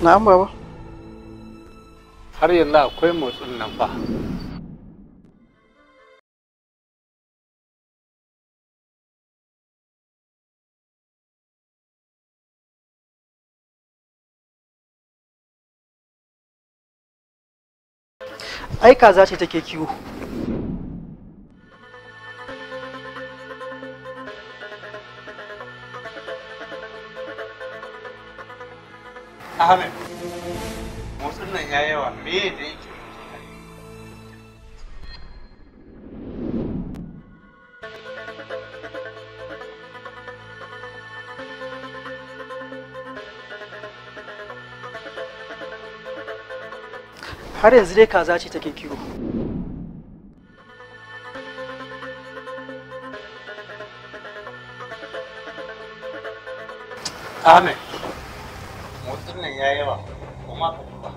Na'am baba. Har yanzu akwai motsin nan fa. Ai kaza ce take kiwo. Ahmed, motsin nan ya yawa, me da yake motsi? Har yanzu dai kaza ce take kiwo. Ahmed, motsin nan ya yawa, kuma ka duba.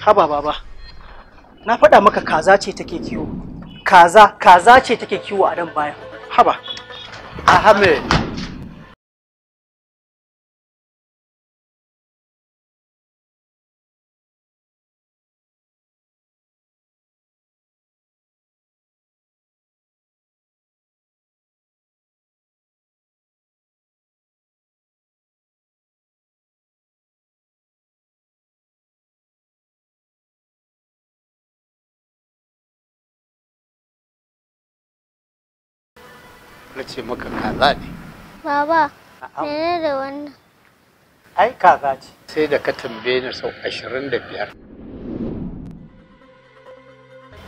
Haba baba, na faɗa maka kaza ce take kiwo. Kaza, kaza ce take kiwo a nan baya. Haba. Ahmed. Na ce maka kaza ne. Baba, mene da wannan? Ai kaza ce. Sai da ka tambaye ni sau 25.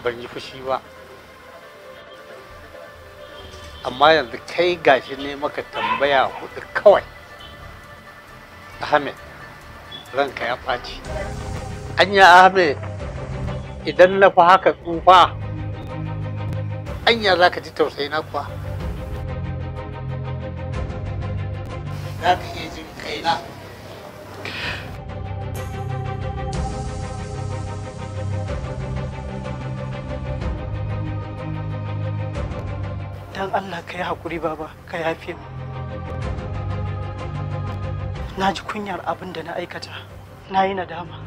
Ban yi fushi ba. Amma yanzu kai gashi ne maka tambaya 4 kawai. Ahmed, ranka ya ɓaci. Anya Ahmed, idan na fi haka tsufa, anya za ka ji tausayi na kuwa. Za ka iya jin kaina. Dan Allah ka yi haƙuri baba, ka yafe mu. Na ji kunyar abin da na aikata, na yi nadama.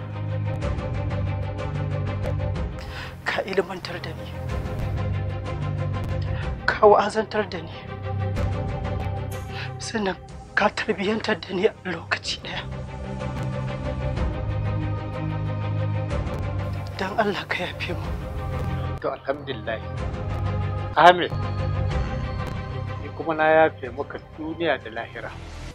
Ka ilmantar da ni, ka wa'azantar da ni, sannan ka tarbiyyantar da ni a lokaci ɗaya. Don Allah ka yafe mu. To alhamdulillah. Ahmed, ni kuma na yafe maka duniya da lahira.